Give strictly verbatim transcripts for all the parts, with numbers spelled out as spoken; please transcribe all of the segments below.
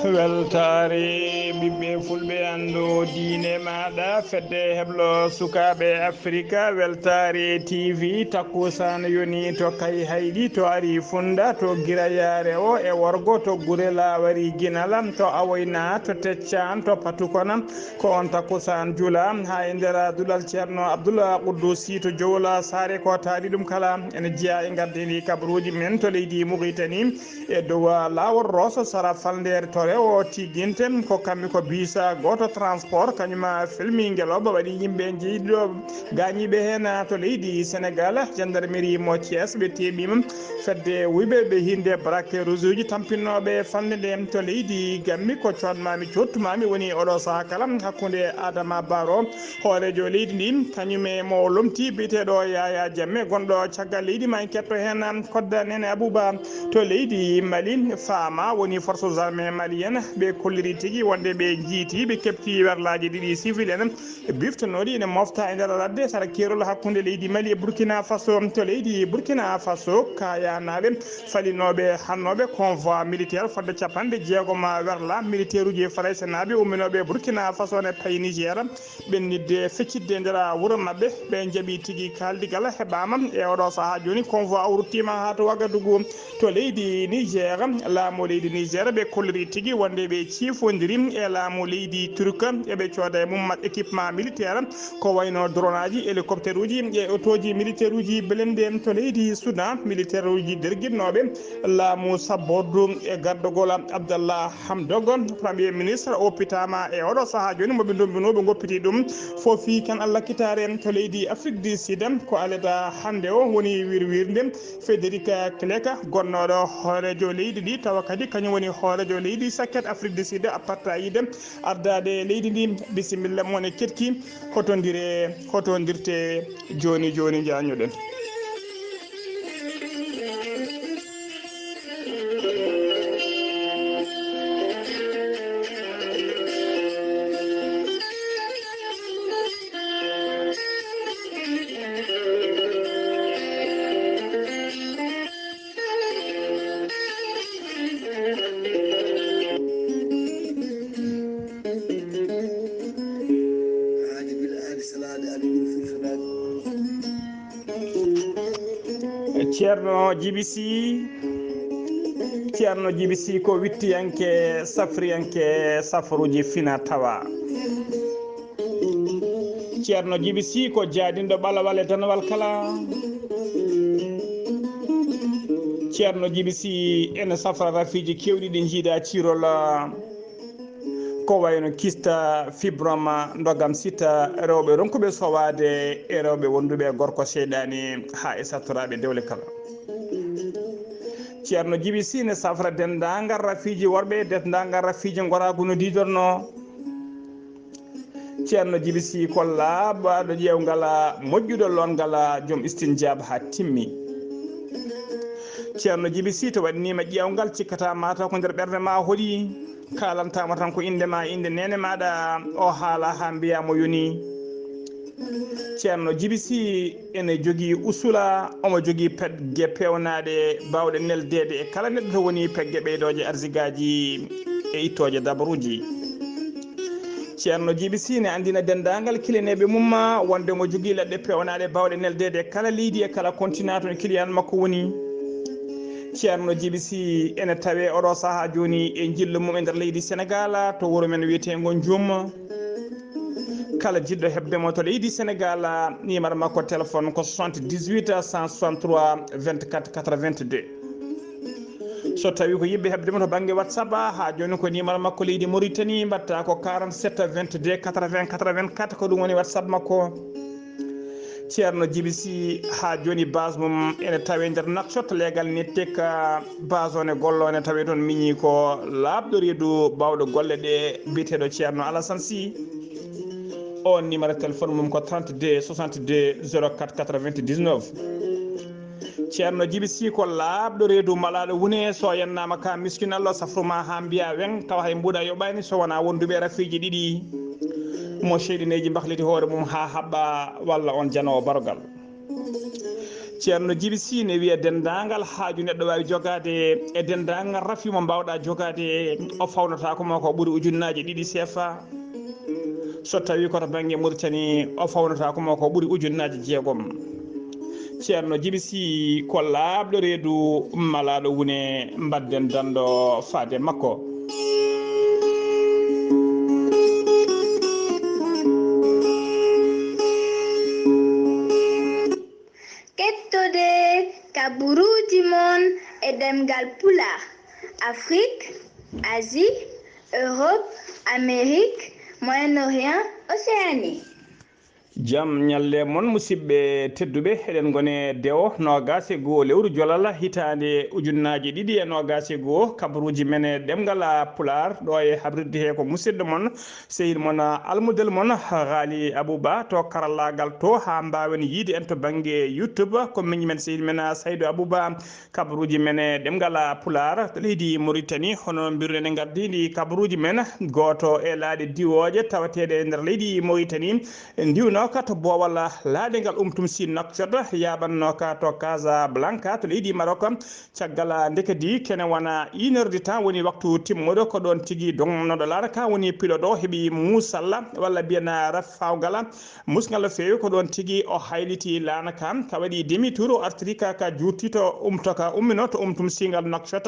Weltaare ɓiɓɓe fulɓe, anndu diine maaɗa, fedde heblo sukaaɓe Afrika, Weltaare T V, takkusaan yoni to Kayhayɗi, to Ari Funda, to Girayaare o e Worgo, to Gure Laawari Ginala, to Awoyna, to Teccaan, to Patukona, ko on takkusaan jula haa e nder duɗal Ceerno Abdullah Quddusi to Jowla Saare, ko taari ɗum kala ene jeyaa e ngardiindi kabaruuji men to leydi Muritani. E dow laawol Rooso, sara falndeere to rewo tigginte, ko kammi ko biisa gooto transport, kañum filmi ngelooba waɗi yimɓe jeeɗiɗo gaañiiɓe heen to leydi Senegal. Gendarmerie mo Thiès ɓe teeɓiima fedde wuyɓe ɓe hinnde braquet rouge uji tampinnooɓe falnde nde to leydi Gambi. Ko coodmaami, coottumaami woni oɗo sahaa kala hakkunde Adama Barrow, hooreejo leydi ndi, kañum e mo lomti biyeteeɗo Yaya Jammeh, gonɗo caggal leydi. Ma en ketto heen Kodda Nene Abuba to leydi Mali, faama woni forces armées maliennes, ɓe kolliri tigi wonde ɓe njiiti, ɓe keɓti werlaaji ɗiɗi civil en biftonooɗi ene mofta e nder ladde sara keerol hakkunde leydi Mali e Burkina Faso. To leydi Burkina Faso, kayanaaɓe falinooɓe hannooɓe convoi militaire fodde capanɗe jeegom werla militaire uji Faraysenaaɓe umminooɓe Burkina Faso ne payi Niger. Ɓennitde feccitde nder wuro maɓɓe, ɓe njaɓi tigi kaaldigal heɓaama. E oɗo sahaa jooni, convoi o ruttiima haa to Wagadugu to leydi Niger. Laamu leydi Niger ɓe kolliri tigi wonde ɓe ciifondiri e laamu leydi Turk, eɓe cooda e mum équipement militaire, ko wayno dronaaji, hélicoptère uji e otooji militaire uji blindé. To leydi Soudan, militaire uji derginnooɓe laamu sabbordu e gardagol Abdallah Hamdok, Premier Ministre, o oppitaama e oɗo sahaa jooni, mo ɓe ndombinoo, ɓe ngoppiti ɗum fof fii kan Allah kitaare to leydi Afrique du Sud. Ko aleda hannde o woni wirwirnde Federica Clerc, gonnooɗo hooreejo leydi ndi, tawa kadi kañum woni hooreejo leydi sakket Afrique du Sud, apartheid, ardaade leydi ndi. Bisimilla mon e ketki, hotondire, hotondirte jooni jooni, njaññuɗen. Ceerno Jibi Si, Ceerno Jibi Si ko wittiyanke, safriyanke, safaruuji fina tawa. Ceerno Jibi Si ko jaadinɗo ɓalawal e danawal kala. Ceerno Jibi Si ene safra rafiiji keewɗi ɗi njiida ciirol, ko wayno kista, fibroma, ndogam sita, rewɓe ronkuɓe sowaade e rewɓe wonduɓe e gorko seyɗaani haa e sattoraaɓe dewle kala. Ceerno Jibi Si ne safra denndaangal rafiiji worɓe, denndaangal rafiiji ngoraagu no diidornoo. Ceerno Jibi Si ko laaɓaaɗo ƴeewngal, moƴƴuɗo loongal, joom istinjaab haa timmi. Ceerno Jibi Si, to waɗniima ƴeewngal, cikkata mataw ko nder ɓernde ma hoɗi, kaalantaama tan ko innde ma, innde neene maaɗa, o haala haa mbiyaa mo yoni. Ceerno Jibi Si ene jogii usula, omo jogii pegge peewnaaɗe baawɗe neldeede e kala neɗɗo to woni pegge ɓeydooje arsigaaji e ittooje dabaruuji. Ceerno Jibi Si ne anndina denndaangal kilineeɓe mum wonde omo jogii leɗɗe peewnaaɗe baawɗe neldeede e kala leydi e kala continent to kiliyan makko woni. Ceerno Jibi Si ene tawee oɗo sahaa jooni e njillu mum e nder leydi Senegaal to wuro men wiyeteengo Njum. Kala jiɗɗo heɓde mo to leydi Senegaal, numéro makko téléphone ko soixante-dix-huit cent soixante-trois vingt-quatre quatre-vingt-deux. So tawii ko yiɗɓe heɓde mo to bannge WhatsApp, haa jooni ko numéro makko leydi Mauritanie, mbaɗta ko quarante-sept vingt-deux quatre-vingts quatre-vingt-quatre, ko ɗum woni WhatsApp makko. Ceerno Jibi Si, haa jooni base mum ene tawee nder Nouakchott, leegal nettek, base o ne golloo, ne tawee toon miñi ko laaɓɗo reedu baawɗo golle ɗe, biyeteeɗo Ceerno Alassane Sy. On numéro téléphone mum ko trente-deux soixante-deux zéro quatre quatre-vingt-dix-neuf. Ceerno Jibi Si ko laaɓɗo reedu malaaɗo wune, so yennaama ka miskinallo safru ma haa mbiya weŋ, tawa hay mbuuɗa yoɓaani so wonaa wonduɓe rafiiji ɗiɗi. Mo seyɗineeji mbahliti hoore mum haa haɓɓa, walla on janoowo barogal. Ceerno Jibi Sii ne wiya denndaangal haaju neɗɗo waawi jogaade e denndaangal rafi mo mbaawɗaa jogaade, o fawnotaako ma ko ɓuri ujunnaaje ɗiɗi C F A. So tawii ko to bannge Muritani, o fawnotaako ma ko ɓuri ujunnaaje jeegom. Ceerno Jibi Sii ko laaɓɗo reedu malaaɗo wune, mbadden danndo faade makko. Kettode kaburuuji mon e ɗemngal Pulaar, Afrik, Asie, Europe, Amérique, Moyen-Orient, Océanie. Jam ñalle mon, musidɓe tedduɓe. Eɗen ngoni e dewo noogaas e goo lewru Jolal, hitaande ujunnaaje ɗiɗi e noogaas e goo. Kabaruuji men e ɗemngal Pulaar, ɗo e habrirde he ko musidɗo mon, sehil mon, almudel mon, Haali Abuba, to karallaagal to, haa mbaawen yiyde en to bannge YouTube. Ko miñi men, sehil men, Saydu Abuba. Kabaruuji men e ɗemngal Pulaar to leydi Muritani, hono mbiruɗen e ngardiindi kabaruuji men, gooto e laaɗe diwooje tawateeɗe e nder leydi Muritani, ndiwnooka to boowal laaɗe ngal Umtum Siin Nouakchott, yaaɓannooka to Casablanca to leydi Maroc. Caggal ndekedi kene wona une heure de temps woni waktu timmuɗo, ko ɗoon tigi dognooɗo laana ka woni pilote o heɓi muusal walla mbiyen rafawgal. Musngal no feewi, ko ɗoon tigi o hayliti laana ka, ka waɗi demi tour, o artiri ka, ka juurti to um, to ka ummino to Umtum Siingal Nouakchott,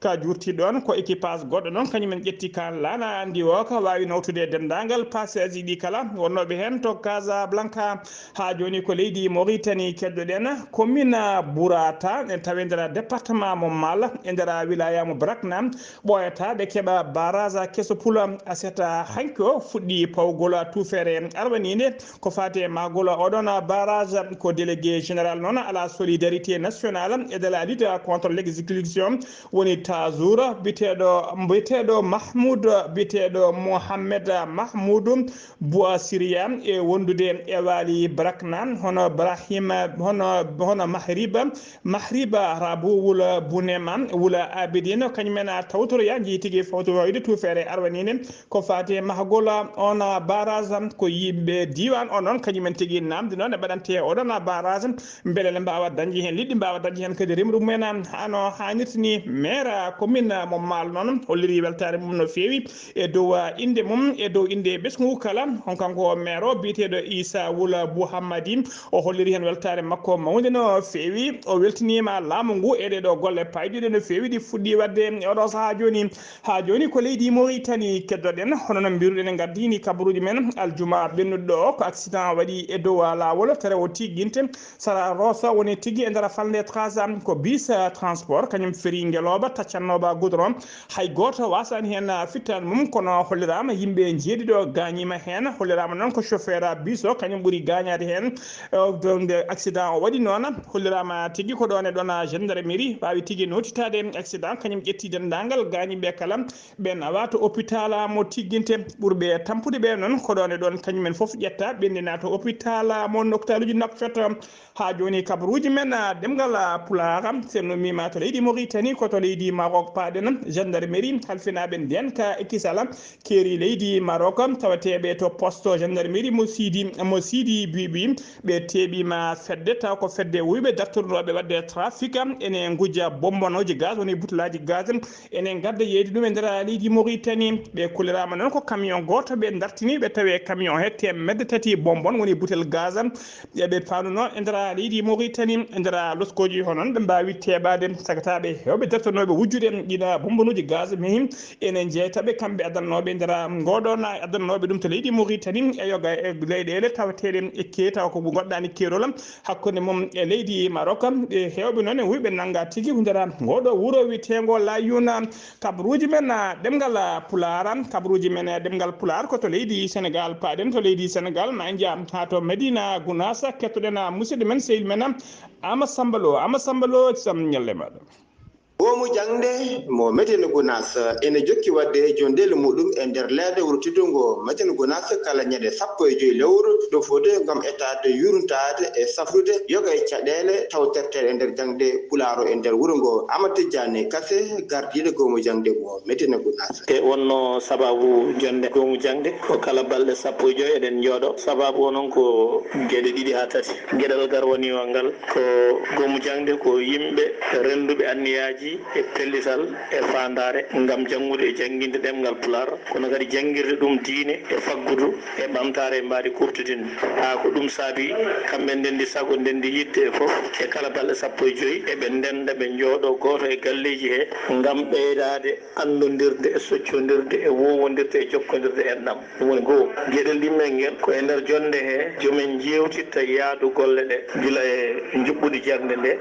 ka juurti ɗoon. Ko équipage goɗɗo noon, kañum en ƴetti ka laana anndi o, ka waawi nawtude denndaangal passageeji ɗi kala. Wonnooɓe heen to Casablanca, haa jooni ko leydi Mauritanie keddoɗen, commune Bourata, en tawi e nder département mo Maal, e nder wilaya mo Brakna, ɓooyata ɓe keɓa barrage keso pula. Aset hanki o fuɗɗi pawgol tuufeere arwaniinde ko faati e mahgol oɗon barrage. Ko délégué général noon à la solidarité nationale et de la lutte contre l'exclusion woni Tazour, biteeɗo, biteeɗo Mahmoud, biteeɗo Mohamed Mahmoud Bouassiria, e wondude e waali Brakna, hono Brahima, hono, hono Mahriba, Mahriba Rabu wula Bunema wula Abidin, kañum en a tawtoroya, njii tigi fawtoyde tuufeere arwaniinde ko faati e mahgol on barrage. Ko yimɓe diiwaan on noon, kañum en tigi naamndi noon e mbaɗante oɗon barrage, mbele ne mbaawa dañde heen liɗɗi, mbaawa dañde heen kadi remru mumen hano haanirta ni. Maire commune mo Maal noon holliri weltaare mum no feewi e dow, ah, innde mum, e dow innde ɓesngu kala. On kanko o maire o biyeteeɗo Issa Wula Bouhammadi, o holliri heen weltaare makko mawnde no feewi. O weltiniima laamu ngu e ɗee ɗoo golle payɗiiɗe no feewi ɗi fuɗɗi waɗde e oɗo sahaa jooni. Haa jooni ko leydi Mauritanie keddoɗen, hono no mbiruɗen e ngardiini kabaruuji men aljuma ɓennuɗo ɗo, ko accident waɗi e dow laawol, tere o tigginte. Sara Rosso woni tigi e nder falnde Trasa, ko bus, eh, transport, kañum feri ngelooba taccannooba goudron. Hay gooto waasaani heen, eh, fittaandu mum, kono holliraama yimɓe njeeɗiɗo gaañiima heen. Holliraama noon ko chauffeur bus o, kañum ɓuri gaañaade heen. Eh, o, nde accident o waɗi noon, holliraama tigi ko ɗoon e ɗoon, eh, gendarmerie waawi tigi nootitaade accident, kañum ƴetti denndaangal gaañiiɓe kala. Ɓe nawa to hôpital mo tigginte. Ɓurɓe tampude ɓe noon ko ɗoon e ɗoon kañum en fof ƴetta, ɓe ndena to hôpital mo noktaluuji Nouakchott. Haa jooni kabaruuji men, ah, ɗemngal, ah, Pulaar, so en ummiima to leydi Mauritanie, ko to leydi Maroc paaɗen. Gendarmerie halfinaaɓe ndeen ka e kisal keeri leydi Maroc, tawateeɓe to poste gendarmerie mo Sidi, mo Sidi Bibi. Ɓe teeɓiima fedde, taw ko fedde wuyɓe dartornooɓe waɗde trafic, ene ngujja bombonooji gaz, woni butelaaji gaz, ene ngadda yeeyde ɗum e nder leydi Mauritanie. Ɓe kulliraama noon ko camion gooto, ɓe dartini, ɓe tawi e camion he teemedde tati bonbon, woni butel gaz, e ɓe paanunoo e nder leydi Mauritanie. E nder loskooji hono noon, ɓe mbaawi teeɓaade sagataaɓe heewɓe dartonooɓe wujjude ɗiin bonbonuuji gaz, mihi ene jeyta ɓe, kamɓe addannooɓe nder ngooɗoo, na addannooɓe ɗum to leydi Mauritanie, e yoga e leyɗeele tawateeɗe e keeta ko goɗɗaani keerol hakkunde mum e leydi Maroc. Ɓe heewɓe noon e wuyɓe nannga tigi nder ngooɗoo wuro wiyeteengo Layuna. Kabaruuji men, ah, ɗemngal, ah, Pulaar, kabaruuji men, eh, ɗemngal Pulaar ko to leydi Senegaal paaɗen, to leydi Senegaal ma en njah haa to Medina Gunaas, kettoɗen, ah, musidɗo men, sehil men, ah, Ama Samba Lo. Ama Samba Lo, jam ñalle maaɗa. Goomu jaŋde Mo Medina Gounass ene jokki waɗde jondeeli muɗum e nder leede wuro teddungo Medina Gounass kala ñande sappo e joy lewru, ɗo foti ngam etaade yurnitaade e safrude yoga e caɗeele taw terteeɗe e nder jaŋde pulaar e nder wuro ngo. Amadou Tidiane Kassé, gardiiɗo goomu jaŋde mo Medina Gounass. E wonno sababu jonde goomu jaŋde ko kala balɗe sappo e joy eɗen njooɗo. Sababu o noon ko geɗe ɗiɗi haa tati. Geɗal garwaniwal ngal ko goomu jaŋde ko yimɓe rennduɓe anniyaaji e pellital e faandaare ngam janngude e jannginde ɗemngal Pulaar, kono kadi janngirde ɗum diine e faggudu e ɓamtaare e mbaadi kuuɓtudinndi. Haa ko ɗum saabi kamɓe ndenndi sago, ndenndi yiɗde e fof, e kala balɗe sappo e joy eɓe ndennda, ɓe njooɗo gooto e galleeji he ngam ɓeydaade anndondirde e soccondirde e woowondirde e jokkondirde enɗam. Ɗum woni goo. Geɗel ɗimmel ngel ko e nder jonnde he joom en njeewtitta yaadu golle ɗe, gila e njuɓɓudi jaŋde nde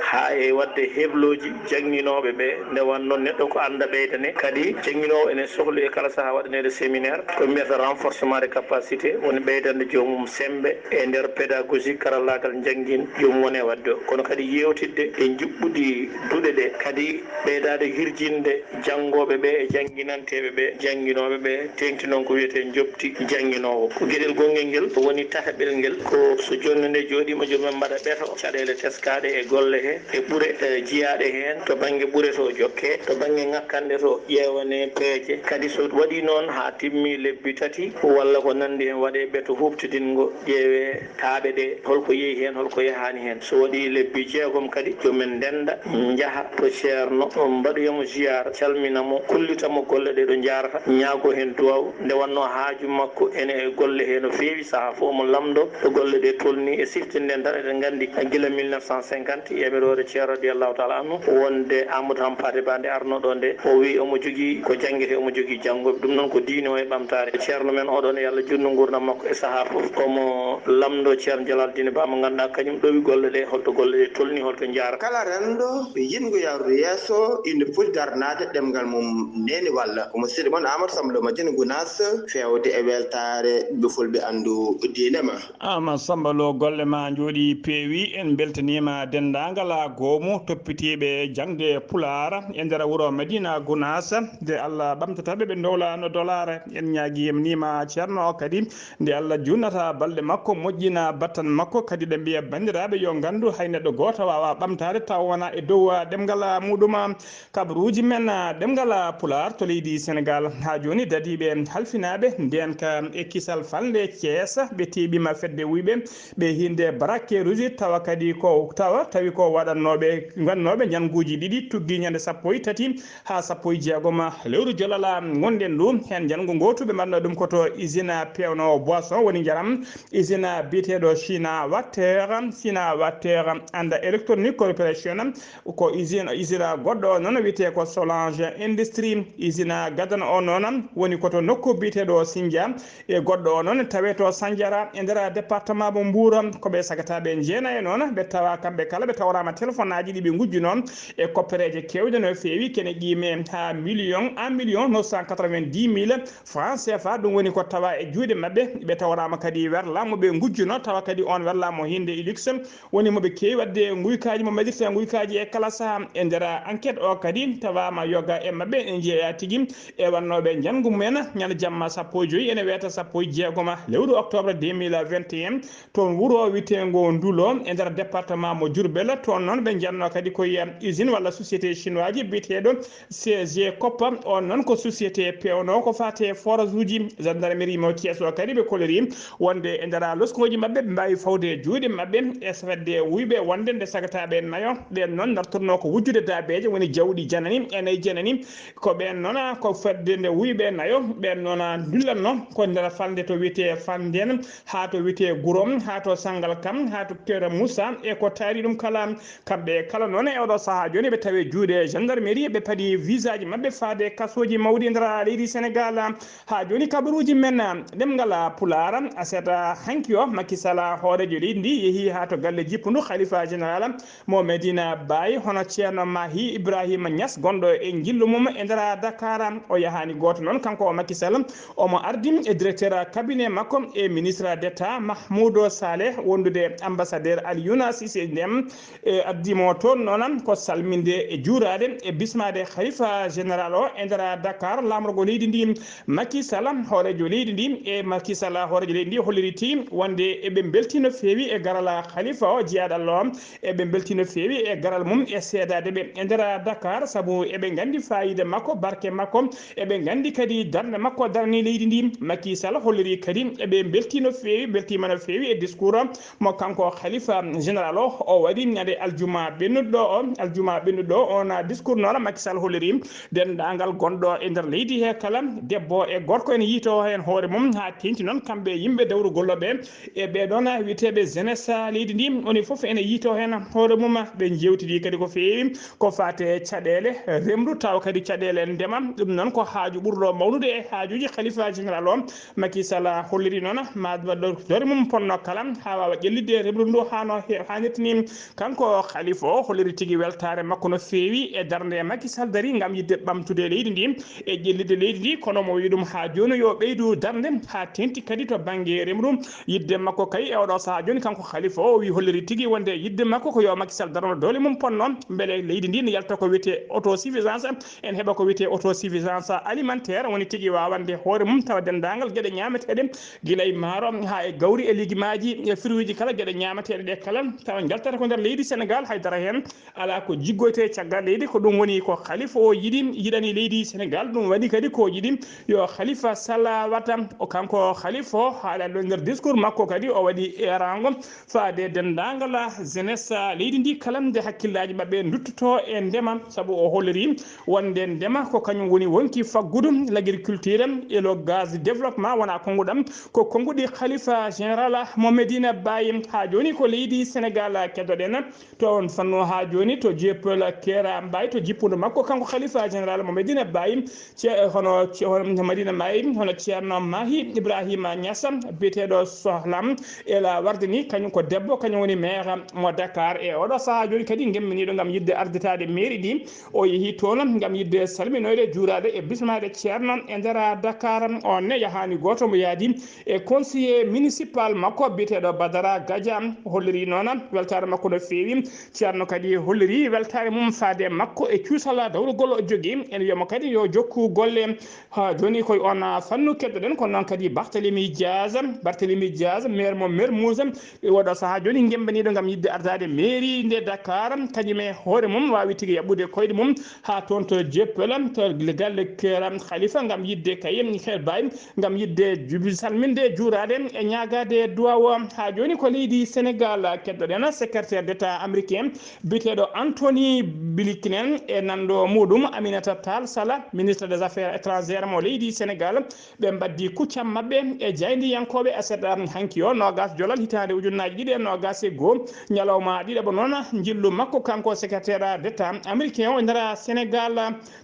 haa e waɗde heblooji jannginooɓe ɓe, nde wannoo neɗɗo ko annda ɓeydane. Kadi jannginoowo ene sohli e kala sahaa waɗaneede séminaire, ko mbiyata renforcement de capacité, woni ɓeydande joomum semmbe e nder pédagogie, karallaagal njanngin, joomum woni e waɗde o. Kono kadi yeewtidde e njuɓɓudi duɗe ɗe, kadi ɓeydaade hirjinde janngooɓe ɓe e jannginanteeɓe ɓe, jannginooɓe ɓe, teeŋti noon ko wiyetee njoɓdi jannginoowo. Ko geɗel gonngel ngel woni tataɓel ngel, ko so jonnde nde jooɗiima, joom en mbaɗa ɓeto caɗeele teskaaɗe e golle he, e ɓure, e jiyaaɗe heen, to bannge ɓure to jokke, to bannge ŋakkanɗe to ƴeewane peeje. Kadi so waɗii noon haa timmi lebbi tati walla ko nanndi heen, waɗee ɓeto huuɓtidingo, ƴeewee taaɓe ɗe, holko yehi heen, holko yahaani heen. So waɗii lebbi jeegom kadi, joom en ndennda, njaha to ceerno, mbaɗoya mo ziyaara, calmina mo, kollita mo golle ɗe ɗo njaarata, ñaago heen duwaaw, nde wannoo haaju makko ene e golle he no feewi, sahaa fof omo lamndoo ɗo golle ɗe tolnii e siftinɗen tan, eɗen nganndi gila mille neuf cent cinquante, yamiroore Ceerno radiyallahu taala anhu, wonde Amadou Hampâté Ba nde arnoo ɗo nde, o wiyi omo jogii ko janngete, omo jogii janngooɓe. Ɗum noon ko diine o e ɓamtaare. Ceerno men oɗo ne, yo Allah juutnu nguurndam makko e sahaa fof, omo lamndoo Ceerno Jalal Diine Ba mo ngannduɗaa kañum ɗowi golle ɗe, holto golle ɗe tolnii, holto njaarata. Kala renndo yiɗngo yahrude yeeso ina foti daranaade ɗemngal mum neeniwal. Ko musidɗo mon Amadou Samba Lo Madina Gounass, feewde e weltaare ɓe fulɓe anndu diine ma. Amadou Samba Lo, golle ma njooɗii peewi. En mbeltaniima denndaangal goomu toppitiiɓe jaŋde Pulaar e nder wuro Madina Gounass. Nde Allah ɓamtata ɓe, ɓe ndowla no dolaare. En ñaagiima Ceerno o kadi, nde Allah juutnata balɗe makko, moƴƴina battan makko, kadi ɗe mbiya banndiraaɓe yo nganndu hay neɗɗo gooto waawaa ɓamtaade taw wonaa e dow ɗemngal muɗum. Kabaruuji men, ah, ɗemngal, ah, Pulaar to leydi Senegaal. Haa jooni dadiiɓe halfinaaɓe ndeenka e kisal falnde Cees, ɓe teeɓiima fedde wuyɓe, ɓe hiinde Braquet Rouge, tawa kadi ko, tawa tawi ko waɗannooɓe, ngannooɓe njannguuji ɗiɗi, tuggi ñande sappo e tati haa sappo e jeegom lewru jolala ngonɗen ndu. Heen njanngu ngootu ɓe mbaɗnoo ɗum ko to usine peewnoowo boisson, woni njaram, usine biyeteeɗo China Water, China Water and Electronic Corporation. Ko usine, usine goɗɗo o noon wiyetee ko Solange Industrie. Usine gadano o noon woni ko to nokku biyeteeɗo Sindia, e goɗɗo o noon tawee to Sandiara e nder département mo Mbour. Ko ɓe sagataaɓe jeenayo noon, ɓe tawa kamɓe kala ɓe tawraama téléphone aji ɗi ɓe ngujjunoo e koppereeje keewɗe no feewi, kene qiime haa million, un million neuf cent quatre-vingt-dix mille francs C F A. Ɗum woni ko tawa e juuɗe maɓɓe. Ɓe tawraama kadi werlaamu ɓe ngujjunoo, tawa kadi oon werlaamu hinde e luxe. Woni mo ɓe keewi waɗde nguykaaji, mo majjirta nguykaaji e kala sahaa. E nder enquête o kadi tawaama yoga e maɓɓe ene jeyaa tigi e wannooɓe njanngu mumen. Ñande jamma sappo e joy ene weeta sappo e jeegoma lewru octobre deux mille vingt et un, toon wuro wiyeteengo Ndulo e nder département mo Diourbel. Toon noon ɓe njannoo kadi ko e usine walla société chinoise biyeteeɗo C G Coppa. On noon ko société peewnoowo ko faati e forage uji. Gendarmerie mo Thiès o kadi ɓe kolori wonde e nder loskooji maɓɓe, ɓe mbaawi fawde juuɗe maɓɓe e fedde wuyɓe wonde nde sagataaɓe nayo ɓeen noon ndartornoo ko wujjude daabeeje, woni jawɗi janani e nayi janani. Ko ɓeen noon ko fedde nde wuyɓe nayo ɓeen noon ndullatnoo ko nder falnde to wiyetee Fandeen, haa to wiyetee Guro, haa to Sangalkam, haa to Kër Moussa e ko taari ɗum kala. Kamɓe kala noon e oɗo sahaa jooni ɓe tawi juuɗe gendarmerie, ɓe paɗi visaaji maɓɓe faade kasooji mawɗi nder leydi Senegaal. Haa jooni kabaruuji men ɗemngal Pulaar, aset hanki o, Macky Sall, hooreejo leydi ndi, yehi haa to galle jippundu Khalifa Général mo Medina Baye, hono Ceerno Mahi Ibrahima Niass, gonɗo e njillu mum e nder Dakar. O yahaani gooto noon, kanko o Macky Sall, omo ardi e directeur cabinet makko e ministre d'État Mahmoud Saleh, wondude ambassadeur Alioune Cissé Dème, e addi mo toon noon ko salminde e juuraade e bismaade Khalifa Général o e nder Dakar, laamorgo leydi ndi Macky Sall, hooreejo leydi ndi, e Macky Sall, hooreejo leydi ndi holliri tigi wonde eɓe mbeltii no feewi e garal Khalifa o, jiyaaɗo Allah o, eɓe mbeltii no feewi e garal mum e seedaade ɓe e nder Dakar, sabu eɓe nganndi faayiida makko, barke makko, eɓe nganndi kadi darnde makko darani leydi ndi. Macky Sall holliri kadi eɓe mbeltii no feewi, mbeltiima no feewi e discours o mo kanko Khalifa Général o, o waɗi ñande aljuma ɓennuɗo o, aljuma ɓennuɗo o, on discours noon Macky Sall holliri denndaangal gonɗo e nder leydi he kala, debbo e gorko ene yiito heen hoore mum, haa teeŋti noon kamɓe yimɓe dawrugol ɓe e ɓee ɗoon wiyeteeɓe jeunesse leydi ndi, woni fof ene yiito heen hoore mum. Ɓe njeewtidi kadi ko feewi ko faati e caɗeele remru, tawa kadi caɗeele ndema. Ɗum noon ko haaju ɓurɗo mawnude e haajuuji Khalifa Général o. Macky Sall holliri noon ma dore mum ponno kala haa waawa ƴellitde remru ndu haa no he-, haanirta ni. Kanko Khalifa o holliri tigi weltaare makko no feewi e darnde Macky Sall dari ngam yiɗde ɓamtude leydi ndi e ƴellitde leydi ndi, kono mo wi ɗum haa jooni yo ɓeydu darnde haa teeŋti kadi to bannge remru. Yiɗde makko kay e oɗo sahaa jooni, kanko Khalifa o, o wi holliri tigi wonde yiɗde makko ko yo Macky Sall darno doole mum ponno, mbele leydi ndi ne yalta ko wiyetee autosuffisance, en heɓa ko wiyetee autosuffisance alimentaire, woni tigi waawande hoore mum, tawa denndaangal geɗe ñaameteeɗe, gila e maaro haa e gawri e legumaaji e fruitji kala, geɗe ñaameteeɗe ɗe kala, tawa njaltata ko nder leydi Sénégal, haydara heen alaa ko jiggoytee caggal leydi. Ko ɗum woni ko Khalifa o yiɗi, yiɗani leydi Sénégal. Ɗum waɗi kadi ko yiɗi yo Khalifa Sall waɗa. O kanko Khalifa o, haala ɗo nder discours makko kadi, o waɗi eeraango faade denndaangal jeunesse leydi ndi kala nde hakkillaaji maɓɓe nduttoto e ndema, sabu o holliri wonde ndema ko kañum woni wonki faggudu, l'agriculture et le gaz développement, wona konnguɗam, ko konnguɗi Khalifa Général mo Medina Baye. Haa jooni ko leydi Sénégal keddoɗen. To on fannu haa jooni to Jeppel Kera Mbaye, to jippundu makko kanko Khalifa Général mo Medina Baye, ce-, hono ce-, hono Madina Mbaye, hono Ceerno Mahi Ibrahima Niass, biyeteeɗo Sohlam El Wardini, kañum ko debbo, kañum woni maire mo Dakar. E oɗo sahaa jooni kadi ngemminiiɗo ngam yiɗde arditaade mairie ndi, o yehi toon ngam yiɗde salminoyde, juuraade e bismaade Ceerno e nder Dakar. On ne yahaani gooto, mo yaadi e conseiller municipal makko biyeteeɗo Badara Gadia, holliri noon weltaare makko no feewi. Ceerno kadi holliri weltaare mum faade makko e cuusal dawrugol o jogii. En wiyamo kadi yo jokku golle. Haa jooni koye on fannu keddoɗen, kono noon kadi Barthélémy Diaz, Barthélémy Diaz, maire mo Mermoz, e oɗo sahaa jooni ngembaniiɗo ngam yiɗde ardaade mairie nde Dakar, kañum e hoore mum waawi tigi yaɓɓude koyɗe mum haa toon to Jeppel, to galle Kera Khalifa ngam yiɗde kay heɓaade ngam yiɗde jubi-, salminde, juuraade e ñaagaade duwaaw. Haa jooni ko leydi Sénégal keddoɗen, secrétaire d'État américain biyeteeɗo Anthony Blinken e nanndo muɗum Aminata Tall Sall, ministre des Affaires étrangères mo leydi Sénégal, ɓe mbaddi kuccam maɓɓe e jaayndiyankooɓe aset hanki o, noogas jolal hitaande ujunnaaji ɗiɗi e noogas e goo, ñalawma ɗiɗaɓo noon njillu makko kanko secrétaire d'État américain o e nder Sénégal.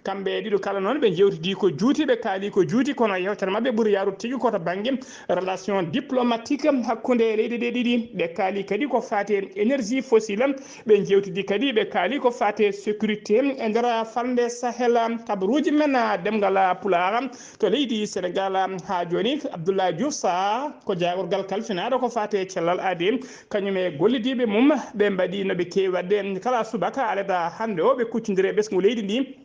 Kamɓe ɗiɗo kala noon ɓe njeewtidi ko juuti, ɓe kaali ko juuti, kono yewtere maɓɓe ɓuri yaarude tigi ko to bannge relation diplomatique hakkunde leyɗe ɗe ɗiɗi. Ɓe kaali kadi ko faati e énergie fossile, ɓe njeewtidi kadi, ɓe kaali ko faati e sécurité e nder falnde Sahel. Kabaruuji men ɗemngal Pulaar to leydi Sénégal haa jooni, Abdoulaye Diouf Sarr ko jaagorgal kalfinaaɗo ko faati e cellal aadee, kañum e gollidiiɓe mum, ɓe mbaɗi no ɓe keewi waɗde kala subaka alada hannde o, ɓe kuccondiri e ɓesngu leydi ndi.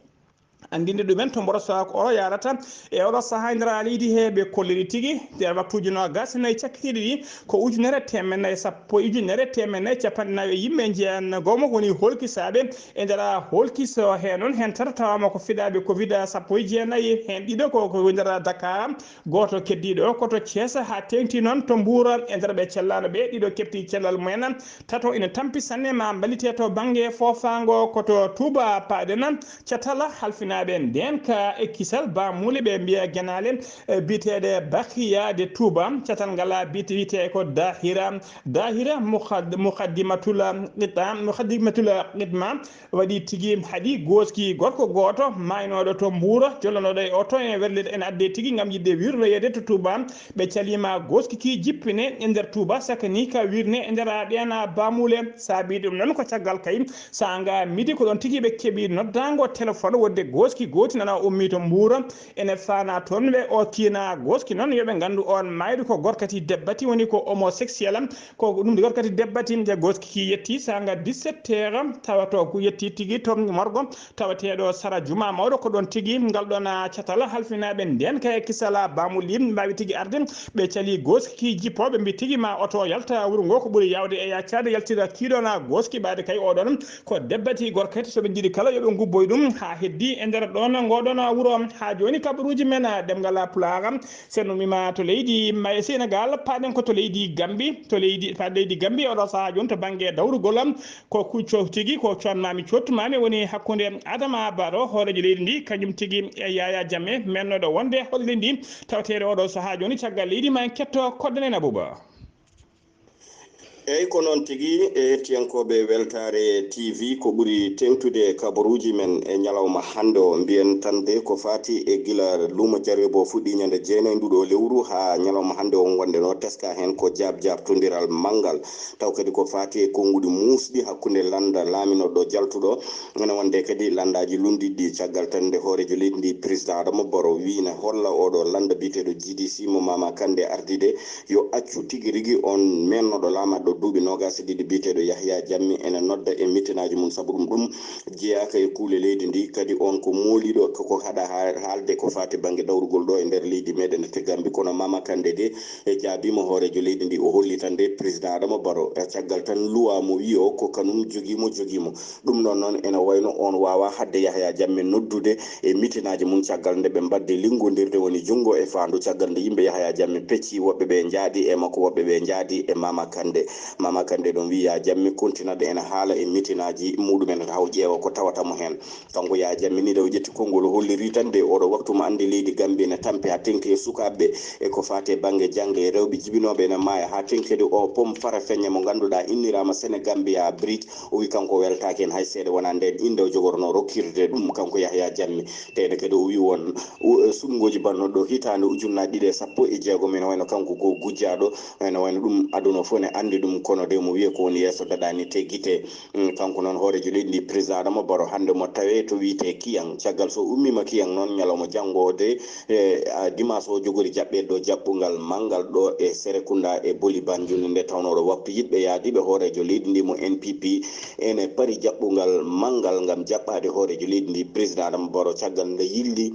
Anndinde ɗumen to mboɗo sowaa ko o yaarata e oɗo sahaa e nder leydi he. Ɓe kolliri tigi nder waktuuji noogaas e nayi cakkitiiɗi ɗi ko ujunere teemedde nayi sappo, ujunere teemedde nayi capanɗe nayi e yimɓe njeyan goomo woni hoolkisaaɓe e nder hoolkiso he. Noon heen tato tawaama ko fiɗaaɓe covid sappo e jeenayi, heen ɗiɗo ko ko nder Dakar, gooto keddiiɗo ko to Thiès, haa teeŋti noon to Mbuur. E nder ɓe cellaano ɓe, ɗiɗo keɓti cellal mumen, tato ina tampi sanne ma mballite to bannge foofaango, ko to Touba paaɗen. Catal halfinaaɓe ndeenka e kisal baamuule ɓe mbiya genaale, e biyeteeɗe Bakiya de Touba. Catal ngal biyete, wiyetee ko Dahira, Dahira Mukhad-, Mukhaddimatul Qita-, Mukhaddimatul Qidma. Waɗi tigi haɗi gooski gorko gooto maaynooɗo to Mbuur, jollanooɗo e oto, ene werlita, ene addee tigi ngam yiɗde wirnoyeede to Touba. Ɓe caliima gooski ki jippine e nder Touba, sakanii ka wirne e nder ɗeen baamuule. Saabii ɗum noon ko caggal kay saanga midi ko ɗoon tigi ɓe keɓi noddaango téléphone wonde gooski Gooski gooti nana ummi to Mbuur, ene faana toon ɓe o kiina gooski noon, yo ɓe nganndu oon maayɗo ko gorkati debbati, woni ko homosexuel, ko ɗum gorkati debbati. Nde gooski ki yetti saanga dix-sept heures, tawa to ko yetti tigi to morgo, tawateeɗo sara juma mawɗo, ko ɗoon tigi ngal ɗoon catal halfinaaɓe ndeen kay kisala baamu liin mbaawi tigi arde. Ɓe cali gooski ki jippooɓe mbi tigi ma oto yalta wuro ngo ko ɓuri yaawde e yaccaade yaltira kiiɗoona gooski ɓaade kay oɗon ko debbati gorkati, so ɓe njiɗi kala yo ɓe ngubboy ɗum haa heddi e nder ɗoon ngoɗoon wuro. Haa jooni kabaruuji men ɗemngal Pulaar, sen ummima to leydi May Senegal, paaɗen ko to leydi Gambi, to leydi, paaɗen leydi Gambi oɗo sahaa jooni to bannge dawrugol, ko kucco tigi ko coonmaami cottumaami woni hakkunde Adama Baro, hooreejo leydi ndi, kañum tigi e Yaya Jammeh, mennooɗo wonde holle ndi, tawateeɗo oɗo sahaa jooni caggal leydi ma en ketto koɗɗenen Abuba. Eyyi, ko noon tigi, e hettiyankooɓe Weltaare T V, ko ɓuri teeŋtude kabaruuji men e ñalawma hannde o, mbiyen tan de ko faati e gila luumo Jareebo fuɗɗii ñande jeenayi nduɗo lewru haa ñalawma hannde o, ngonɗen o, teska heen ko jaab-jaabtondiral manngal. Taw kadi ko faati e konnguɗi muusɗi hakkunde lannda laaminooɗo jaltuɗo, ene wonde kadi lanndaaji lunndiɗi. Caggal tan nde hooreejo leydi ndi, président Adama Barrow, wii ne holla oɗo lannda biyeteeɗo G D C mo Mama Kandeh ardi de, yo accu tigi rigi on mennooɗo laamatɗo duuɓi noogaas e ɗiɗi biyeteeɗo Yahya Jammeh ene nodda e mitinaaji mum, sabu ɗum, ɗum jeyaaka e kuule leydi ndi. Kadi on ko mooliiɗo, ko, ko haɗa haa-, haalde ko faati bannge dawrugol ɗo e nder leydi meɗen te Gambie. Kono Mama Kandeh de, e jaabiima hooreejo leydi ndi, o holli tan de président Adama Barrow, e caggal tan luwa mo wii o ko kanum jogii mo, jogii mo. Ɗum ɗon noon ene wayno on waawaa haɗde Yahya Jammeh noddude e mitinaaji mum caggal nde ɓe mbaɗdi linngondirde, woni junngo e faandu, caggal nde yimɓe Yahya Jammeh pecci, woɓɓe ɓe njaaɗi e makko, woɓɓe ɓe njaaɗi e Mama Kandeh. Mama Kandeh ɗon wii Yahya Jammeh kontinat ene haala e mitinaaji muɗumen, taw ƴeewa ko tawata mo heen. Kanko Yahya Jammeh ni, nde o ƴetti konngol, o holliri tan de oɗo waktu mo anndi leydi Gambie ene tampi haa teŋti e sukaaɓe e ko faati e bannge jannge e rewɓe jibinooɓe ene maaya, haa teŋti kadi o pom Farafeññe mo ngannduɗaa inniraama Senegambia Bridge. O wii kanko o weltaaki heen hay seeɗa, wonaa ndeen innde o jogornoo rokkirde ɗum kanko Yahya Jammeh. Teyde kadi o wii won u-, e suɓngooji bannooɗo hitaande ujunnaji ɗiɗi e sappo e jeegom, ene wayno kanko ko gujjaaɗo, ene wayno ɗum aduna fof ne anndi ɗum, kono de mo wiyee ko woni yeeso daɗaani te gite. Mm, kanko noon hooreejo leydi ndi, président Adama Barrow, hannde mo tawee to wiyetee Kiyang. Caggal so ummiima Kiyang noon, ñalawma janngo o de, e, a, dimanche o jogori jaɓɓeede ɗo jaɓɓungal manngal ɗo e Serekunda e Boli Banjul, nde tawnoo ɗo waktu yiɗɓe yaadiiɓe hooreejo leydi ndi mo N P P ene pari jaɓɓungal manngal ngam jaɓɓaade hooreejo leydi ndi, président Adama Barrow, caggal nde yilli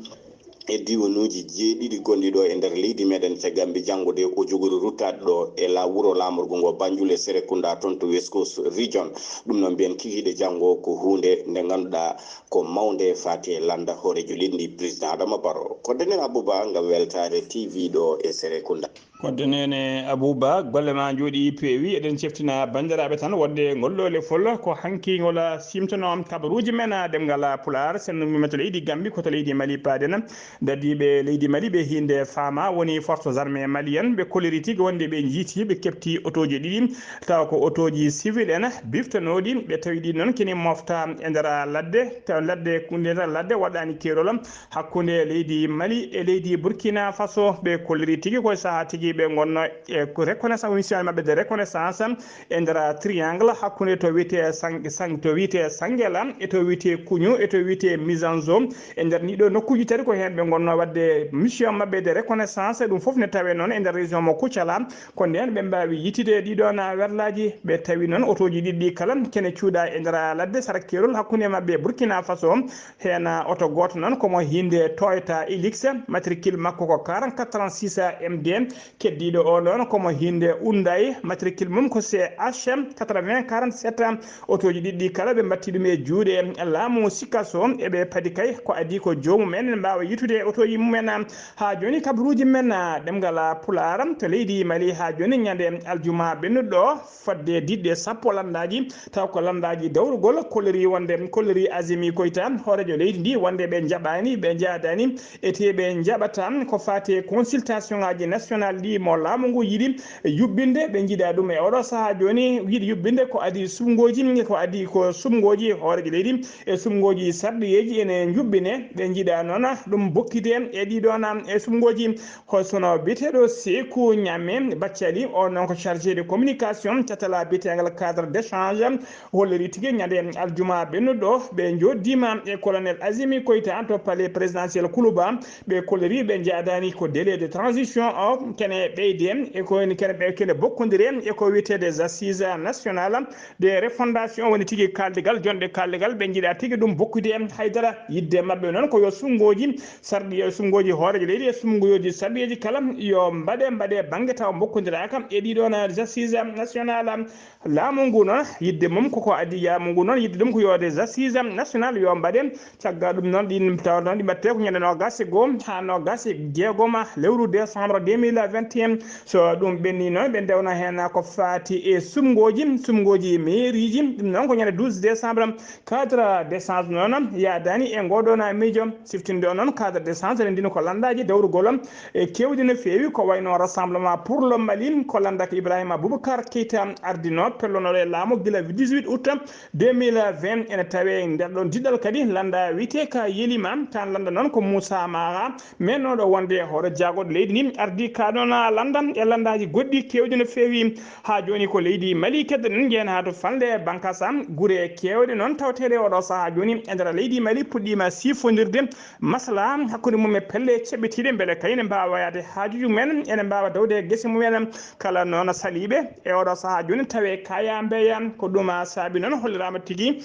e diiwanuuji jeeɗiɗi gonɗi ɗo e nder leydi meɗen, te Gambie. Janngo de o jogori ruttaade ɗo e la-, wuro laamorgo ngo Banjul e Serekunda, toon to West Coast Region. Ɗum noon mbiyen kikiiɗe janngo ko huunde nde ngannduɗaa ko mawnde faati e lannda hooreejo leydi ndi, président Adama Barrow. Ko Denen Abuba ngam Weltaare T V ɗo e Serekunda. Kodde nene Abouba, golle ma njooɗi peewi. Eɗen ceftina banndiraaɓe tan wonde ngol ɗo lefol ko hanki ngol simtono kabaruuji men ɗemngal Pulaar. Sen ummima to leydi Gambi, ko to leydi Mali paaɗen. Dadiiɓe leydi Mali ɓe hiinde faama woni forces armées maliennes, ɓe kolliri tigi wonde ɓe njiiti, ɓe keɓti otooji ɗiɗi, tawa ko otooji civil en biftanooɗi. Ɓe tawi ɗi noon kini mofta e nder ladde, taw ladde, nder ladde waɗɗaani keerol. Hakkunde leydi Mali e leydi Burkina Faso, ɓe kolliri tigi koye sahaa tigi ɓe ngonno e reconnaissance, mission maɓɓe de reconnaissance e nder triangle hakkunde to wiyete Sang-, Sang-, to wiyete Sangela e to wiyete Kuñu e to wiyete Mizanzo. E nder ɗiɗo nokkuuji tati ko heen ɓe ngonno waɗde mission maɓɓe de reconnaissance. Ɗum fof ne tawe noon e nder région mo Kucala. Ko ndeen ɓe mbaawi yittude ɗiɗo na werlaaji. Ɓe tawi noon otooji ɗiɗi ɗi kala kene cuuɗa e nder ladde sara keerol hakkunde maɓɓe Burkina Faso. Heen oto gooto noon ko mo hiinde Toyota Hilux, matricule makko ko quarante-quatre trente-six M D. Keddiiɗo o noon ko mo hiinde Hyundai, matricule mum ko C H quatre-vingts quarante-sept. Otooji ɗiɗi ɗi kala ɓe mbatti ɗum e juuɗe laamu Sikaso, e ɓe padi kay ko adii ko joomum en mbaawa yittude otooji mum en. Haa jooni kabaruuji men ɗemngal Pulaar to leydi Mali haa jooni ñande aljuma ɓennuɗo fodde diɗɗe sappo lanndaaji, taw ko lanndaaji dawrugol, kolliri wonde, kolliri Azimi Koyta, hooreejo leydi ndi, wonde ɓe njaɓaani, ɓe njaadaani, e te ɓe njaɓata ko faati e consultation ngaaji national Ɗi mo laamu ngu yiɗi yuɓɓinde, ɓe njiɗa ɗum e oɗo sahaa jooni, yiɗi yuɓɓinde ko adii suɓngooji, ko adii ko suɓngooji hooreejo leydi e suɓngooji sarɗiyeeji ene njuɓɓine. Ɓe njiɗa noon ɗum bokkite e ɗiɗoon e suɓngooji. Hosono biyeteeɗo Seeku Ñaame Baccali, o noon ko chargé de communication catala biyeteengal cadre d'échange, holliri tigi ñande aljuma ɓennuɗo ɓe njoddiima e colonel Azimi Koyta to palais présidentiel Kuluba. Ɓe kolliri ɓe njaadaani ko délai de transition o kene ɓeyde e ko woni kene ɓe kene bokkondire e ko wiyetee des assises nationales de refondation, woni tigi kaaldigal, jonɗe kaaldigal, ɓe njiɗa tigi ɗum bokkude haydara. Yidde maɓɓe noon ko yo suɓngooji sarɗi, e suɓngooji hooreejo leydi e suɓngooji sarɗiyeeji kala yo mbaɗe, mbaɗe bannge tawa mbokkondiraaka e ɗiɗoon assises nationales. Laamu ngu noon, yidde mum koko adii laamu ngu noon, yidde ɗum ko yo des assises nationales yo mbaɗe. Caggal ɗum noon, ɗin tawa noon ɗi mbaɗetee ko ñande noogaas e goo haa noogaas e jeegom lewru décembre deux mille vingt et un. So ɗum ɓenni noon, ɓe ndewna heen ko faati e suɓngooji, suɓngooji mairieji. Ɗum noon ko ñande douze décembre. Cadre d'échange noon yaadaani e ngooɗoon miijo. Siftinde o noon, cadre d'échange ene ndina ko lanndaaji dawrugol e keewɗi no feewi, ko wayno Rassemblement pour le Mali, ko lanndaka Ibrahima Boubacar Keita ardinoo, pellonooɗo e laamu gila dix-huit août deux mille vingt. Ene tawee nder ɗoon diɗɗal kadi lannda wiyetee ka Yelima, kaan lannda noon ko Moussa Mara, mennooɗo wonde hoore jaagorɗe leydi ndi, ardii ka ɗoon lannda e lanndaaji goɗɗi keewɗi no feewi. Haa jooni ko leydi Mali keddoɗen, njehen haa to falnde Bankasa. Gure keewɗe noon tawteeɗe oɗo sahaa jooni e nder leydi Mali puɗɗiima siifondirde maslaha hakkunde mum e pelle ceɓɓitiiɗe, mbele kadi ne mbaawa wayaade haajuuji mumen, ene mbaawa dawde e gese mumen. Kala noon saliiɓe e oɗo sahaa jooni tawe kaya mbeya, ko ɗum saabi noon holliraama tigi,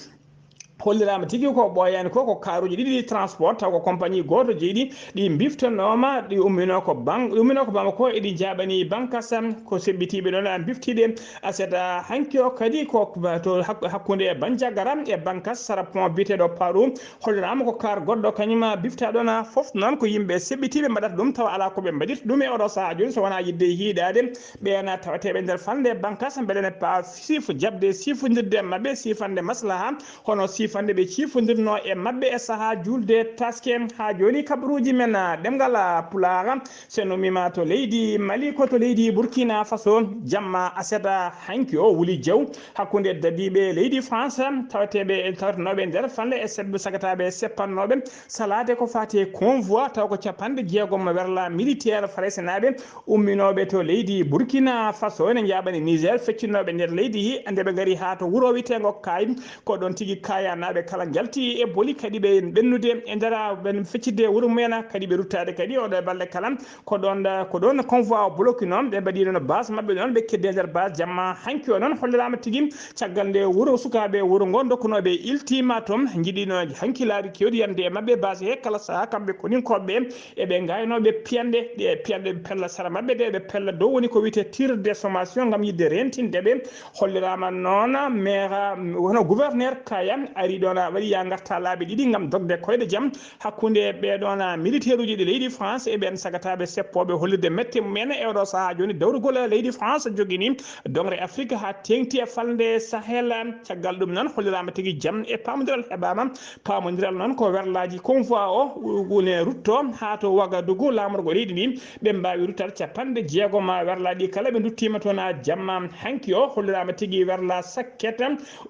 holliraama tigi ko ɓooyaani ko, ko kaaruuji ɗiɗi transport, taw ko compagnie gooto jeyi ɗi, ɗi mbiftanooma, ɗi umminoo ko Bam-, ɗi umminoo ko Bamako, eɗi njaaɓanii Bankasa, ko seɓɓitiiɓe ɗoon a mbiftiiɗe aset hanki o kadi ko to hak-, hakkunde e Bandiagara e Bankas sara pont biyeteeɗo Paru. Holliraama ko kaar goɗɗo kañum bifta ɗoon, fof noon ko yimɓe seɓɓitiiɓe mbaɗata ɗum, tawa alaa ko ɓe mbaɗirta ɗum e oɗo sahaa jooni, so wonaa yiɗde hiiɗaade ɓeen tawateeɓe nder falnde Bankasa, mbele ne pa-, sif-, jaɓde sifondirde maɓɓe, sifande maslaha, hono sifande ɓe cifondirnoo e maɓɓe e sahaa juulde taske. Haa jooni kabaruuji men, ah, ɗemngal, ah, Pulaar, so en ummiima to leydi Mali, ko to leydi Burkina Faso, jamma aset hanki o wuli jaw hakkunde dadiiɓe leydi France, tawateeɓe, tawatenooɓe nder falnde e sebbe sagataaɓe seppannooɓe salaade ko faati e convoi, taw ko capanɗe jeegom werla militaire faresenaaɓe umminooɓe to leydi Burkina Faso ene njaaɓani Niger, feccinnooɓe nder leydi he, nde ɓe ngari haa to wuro wiyeteengo Kaay, ko ɗoon tigi Kaayanaaɓe kala njalti e boli, kadi ɓe ɓennude e nder, ɓen feccitde wuro mumen, kadi ɓe ruttaade kadi oɗo e balɗe kala. Ko ɗoon, ko ɗoon convoi o bloki noon, ɓe mbaɗi noon base maɓɓe ɗoon, ɓe keddi e nder base jamma hanki o noon. Holliraama tigi caggal nde wuro sukaaɓe wuro ngo dokkunooɓe ultimatum, njiɗino hanki laabi keewɗi yande e maɓɓe base he kala sahaa, kamɓe koninkooɓe ɓe. Eɓe ngaynoo ɓe piyanɗe, ɗe piyanɗe ɓe pella sara maɓɓe, ɗe ɓe pella dow woni ko wiyetee tir de sommation ngam yiɗde reentinde ɓe. Holliraama noon maire, hono gouverneur Kaya ari ɗoon, waɗi yaa ngarta laabi ɗiɗi ngam dogde koyɗe jam hakkunde ɓee ɗoon militaire uji ɗi leydi France e ɓeen sagataaɓe seppooɓe hollirde mette mumen e oɗo sahaa jooni dawrugol leydi France jogini doŋre Afrique haa teeŋti e falnde Sahel. Caggal ɗum noon holliraama tigi jam e paamondiral heɓaama. Paamondiral noon ko werlaaji convoi o, u-, une rutto haa to Wagadugu, laamorgo leydi ndi, ɓe mbaawi ruttal capanɗe jeegom werlaaɗi kala, ɓe nduttiima toon haa jamma hanki o. Holliraama tigi werla sakket,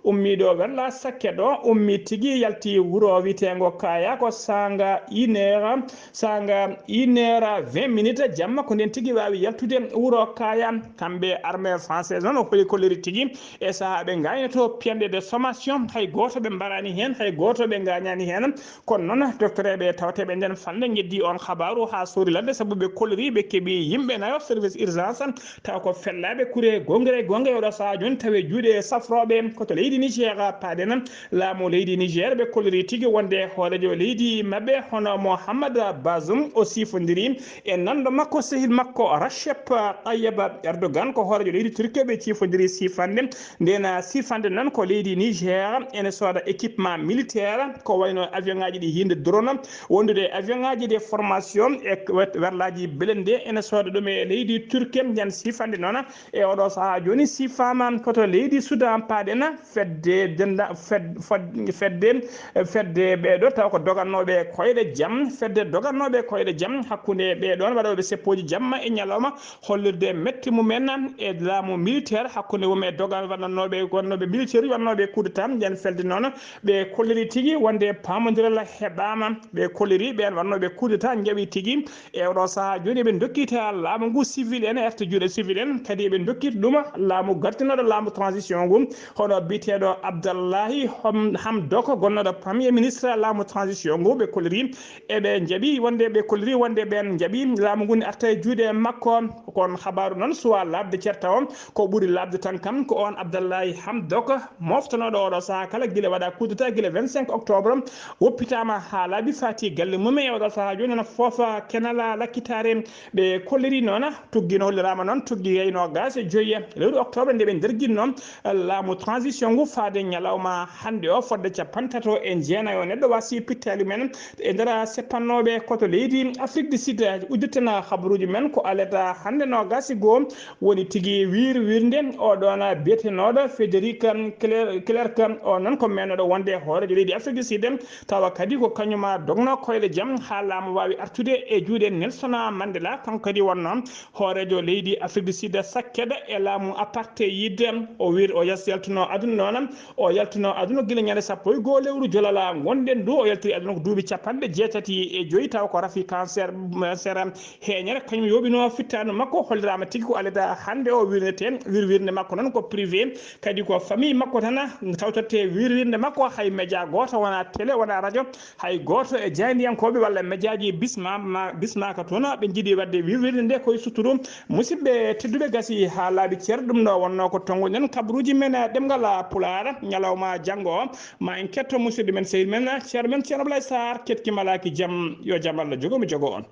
ummiiɗo werla sakket o, ummi tigi yalti wuro wiyeteengo Kaya ko saanga une heure, saanga une heure vingt minutes jamma, ko ndeen tigi waawi yaltude wuro Kaya. Kamɓe armée française noon, o holi kolliri tigi e sahaa ɓe ngaynoto piyanɗe de sommation, hay gooto ɓe mbaraani heen, hay gooto ɓe ngaañaani heen. Kono noon, doktoreeɓe tawateeɓe nden falnde njeddii oon habaaru haa soori ladde, sabu ɓe kolliri ɓe keɓii yimɓe nayo service urgence, tawa ko fellaaɓe kure gongre gonga e oɗo sahaa jooni, tawi juuɗe safrooɓe ko to leydi Niger paaɗen. Laamu leydi Niger, ɓe kolliri tigi wonde hooreejo leydi maɓɓe, hono Mohamed Bazoum, o siifondiri e nanɗo makko, sehil makko Recep Tayyip Erdogan, ko hooreejo leydi Turquie, ɓe ciifondiri siifande. Ndeen siifande noon ko leydi Niger ene sooda équipement militaire, ko wayno avion ŋaaji ɗi hiinde drone, wondude e avion ŋaaji de formation e wet-, werlaaji blindé, ene sooda ɗum e leydi Turquie. Ndeen siifande noon e oɗo sahaa jooni siifaama ko to leydi Soudan paaɗen, fedde dennda-, fed-, fodde fedde fedde ɓeeɗo taw ko dogannooɓe koyɗe jam, fedde dogannooɓe koyɗe jam hakkunde ɓeeɗoon waɗooɓe seppooji jamma e ñalawma, hollirde mette mumen e laamu militaire hakkunde mum e dogal waɗannooɓe wonnooɓe militaire wonnooɓe coup d'état. Nden fedde noon ɓe kolliri tigi wonde paamondiral heɓaama. Ɓe kolliri ɓeen wonnooɓe coup d'état njaɓi tigi e oɗo sahaa jooni eɓe ndokkita laamu ngu civil en, erte juuɗe civil en, kadi eɓe ndokkita ɗuma laamu gartinooɗo laamu transition ngu, hono biyeteeɗo Abdallahi Hom-, Hamdok, gonnooɗo premier ministre laamu transition ngu. Ɓe kolliri eɓe njaɓi wonde, ɓe kolliri wonde ɓeen njaɓi laamu ngu ne arta e juuɗe makko. Kono habaaru noon suwaa laaɓde ceerta o, ko ɓuri laaɓde tan kam ko oon Abdallahi Hamdok, moftanooɗo oɗo sahaa kala gila waɗa coup d'état gila vingt-cinq octobre, woppitaama haa laaɓi, faati galle mum e oɗo sahaa jooni ene foofa kenala lakkitaare. Ɓe kolliri noon, tuggi no holliraama noon, tuggi gay noogaas e joyi lewru octobre nde ɓe nderginno laamu transition ngu faade ñalawma hannde o, fodde capantato e jeenayo neɗɗo wasi pittaali men e nder seppannooɓe koto leydi Afrique du Sud. Uddittana habaruuji men ko aleta hannde noogaas e goo woni tigi wir wirnde o ɗoon biyetenooɗo Frédéric Cler-, Clerc, o noon ko meenooɗo wonde hooreejo leydi Afrique du Sud, tawa kadi ko kañuma dogno koyɗe jam haa laamu waawi artude e juuɗe Nelson Mandela. Kanko kadi wonno hooreejo leydi Afrique du Sud sakkeda e laamu apartheid. O wir-, o yas-, yaltuno aduna noon, o yaltuno aduna gila ñande sappo e goo lewru jolala ngonɗen ndu. O yaltiri aduna ko duuɓi capanɗe jeetati e joyi, tawa ko rafi cancer, cancer heeñere, kañum yooɓino fittaandu makko, holliraama tigi ko aleda hannde o wirnete. Wirwirnde makko noon ko privé, kadi ko famille makko tan tawtorte wirwirnde makko, hay média gooto wona télé, wona radio, hay gooto e jaayndiyankooɓe walla médiaji bisma-, ma-, bismaaka toon. Ɓe njiɗi waɗde wirwirnde nde koye suturu. Musidɓe tedduɓe, gasi haa laaɓi cer, ɗum ɗo wonno ko tonguɗen kabaruuji men ɗemngal Pulaar ñalawma janngo o. Ma en ketto musidɗo men, sehil men, ceerno men Ceerno Ablaye Sarr, ketki malaaki jam, yo jam Allah jogo mo jogo on.